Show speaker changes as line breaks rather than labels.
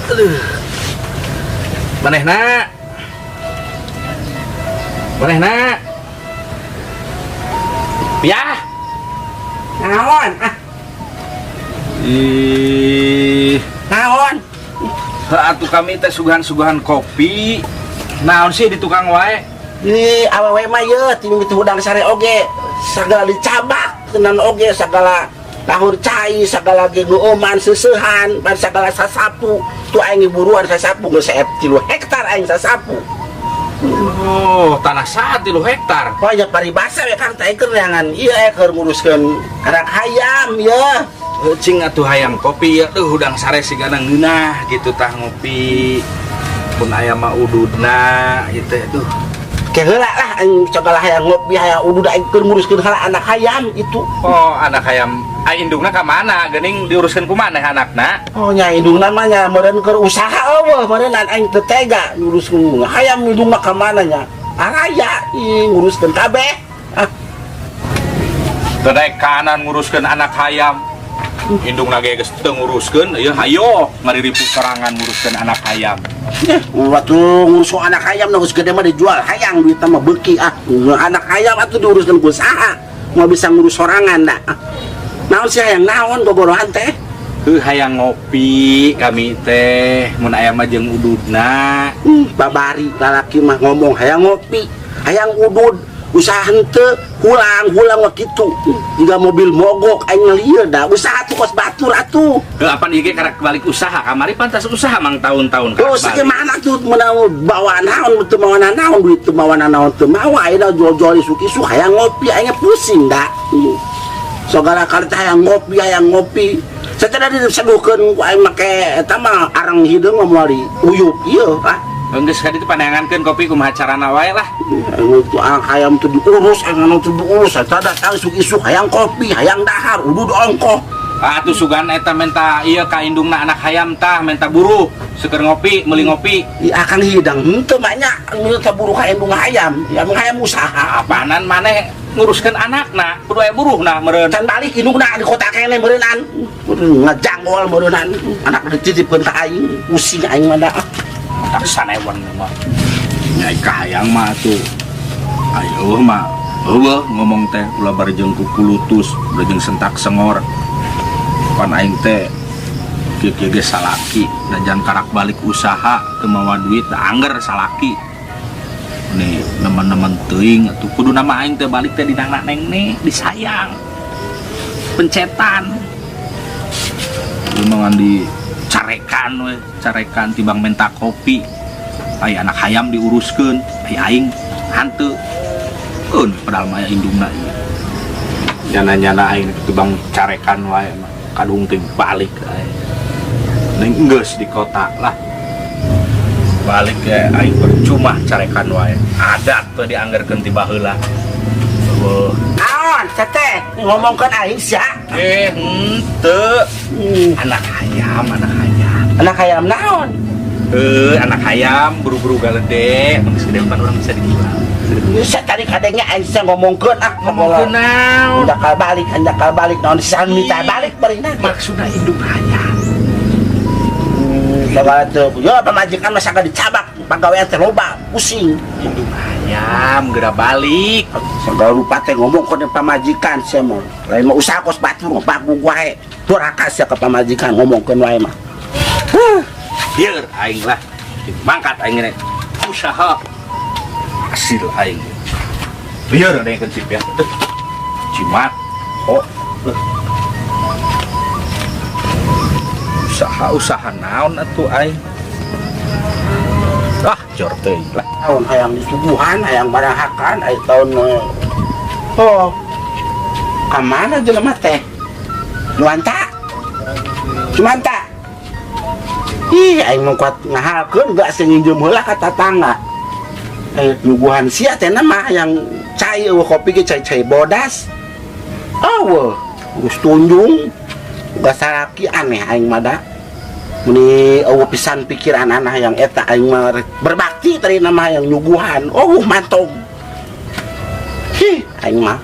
Aduh. Manehna. Manehna. Piah.
Naon? Ah,
Ih,
naon?
Heuh atuh kami teh suguhan-suguhan kopi. Naon sih di tukang wae?
Di awewe mah ye ti mimiti hudang sare oge sagala dicabak tenan oge sagala tahur cai sagala ge ngeueuman seuseuhan pan sagala sasapu tu aing buruan sasapu geus 3 hektar aing sasapu.
Oh, tanah saat 3 hektar.
Oh ya paribasa we Kang teh keur neangan ieu keur nguruskeun anak hayam ye.
Heuh cing atuh hayang kopi ya, duh hudang sare sigana ngeunah gitu tah ngopi. Pun aya mah ududna ieu teh duh.
Ke heula lah aing sagala hayang ngopi hayang udud aing keur nguruskeun heula anak hayam itu.
Oh, anak hayam. Ai indungna ka mana? Geuning diuruskeun ku maneh anakna?
Oh nya indungna mah nya meureun keur usaha eueuh meureun aing teu tega nguruskeun hayam indungna ka mana nya. Araya ih nguruskeun kabeh. Ah.
Teu daek kanan nguruskeun anak hayam. Indungna ge geus teu nguruskeun, ieu hayo ngariripu sorangan nguruskeun anak hayam.
Waktu ngurus anak hayam geus gede mah dijual hayang duitna mah beuki ah. Anak hayam atuh diuruskeun ku saha? Moal bisa ngurus sorangan da. Naon sih hayang naon gogorohan teh?
Heuh hayang ngopi kami teh mun aya mah jeung ududna.
Babari lalaki mah ngomong hayang ngopi, hayang udud, usaha henteu hulang-hulang mah kitu. Hingga mobil mogok aing ngelieur da usaha tuh kos batur atuh.
Heuh apan ieu ge karek balik usaha kamari pantas usaha mang tahun-tahun
Oh, sakieu tuh meunang bawa naon teu mawa naon duit teu mawa naon teu mawa ayeuna jual-jual isuk-isuk hayang ngopi aing pusing da. Sagala kali teh hayang ngopi hayang ngopi. Sateda diseduhkeun ku aing make eta mah arang hideung mah moal diuyup ieu ah.
Geus ka ditu paneangankeun kopi kumaha carana wae lah.
Itu hayam teu diurus, aing anu teu diurus, eta datang isuk-isuk hayang kopi, hayang dahar, udud ongkoh.
Ah atuh sugan eta menta ieu ka indungna anak hayam tah menta buruh seueur ngopi, meuli ngopi.
Ih akang hidang henteu mah nya minta buruh ka indung hayam, ya mah hayam usaha.
Apanan maneh nguruskeun anakna, kudu aya buruhna meureun.
Can balik indungna di kota keneh meureunnan. Ngajanggol meureunnan, anak dititipkeun ka aing, pusing aing mah da.
Tak sanewan mah. Nyai kahayang mah atuh. Ayo mah eueuh ngomong teh ulah barejeng ku kulutus, barejeng sentak sengor. Pan aing teh kieu-kieu ge salaki dan jangan karak balik usaha teu mawa duit da angger salaki. Nih nemen-nemen teuing atuh kudu nama aing teh balik teh dina neng nih disayang. Pencetan. Lu mah di carekan we, carekan tibang menta kopi. Ai anak hayam diuruskeun, ai aing hanteu. Keun padahal mah aya indungna ieu. Nyana-nyana aing tibang carekan wae mah kadung teh balik aing. Neng geus di kota lah. Balik ya aing percuma carekan wae. Adat teh dianggerkeun ti baheula. Eueuh.
Naon, teteh ngomongkeun aing sia.
Henteu. Anak hayam, anak hayam.
Anak hayam naon?
Anak hayam buru-buru galede, mun geus gede pan urang bisa dijual.
Bisa tadi kadangnya aing sia ngomongkeun ah
Ngomongkeun naon?
Anjakal balik, anjakal balik naon sisan minta balik barina.
Maksudna indung hayam.
Segala teu, yo pamajikan mah sagala dicabak, pagawean teh loba, pusing.
Indung hayam geura balik.
Segala rupa teh ngomongkeun pamajikan sia mah. Lain mah usaha kos batur bagus wae. Durhaka sia ka pamajikan ngomongkeun wae mah.
Huh. Biar aing lah mangkat aing ini usaha hasil aing biar ada yang kecip ya cimat oh usaha usaha naon atuh aing ah jor teuing lah
tahun hayang disuguhan hayang barahakan aing tahun oh ka mana jelema teh Nuanta Cumanta ih aing mah kuat ngahalkeun gak sing nginjem heula ka tatangga nyuguhan sia teh mah yang cai eueuh kopi ge cai-cai bodas eueuh geus tunjung gak saraki aneh aing mah da meni eueuh pisan pikiran anak yang eta aing mah berbakti tadi nama yang nyuguhan oh mantong hi aing mah.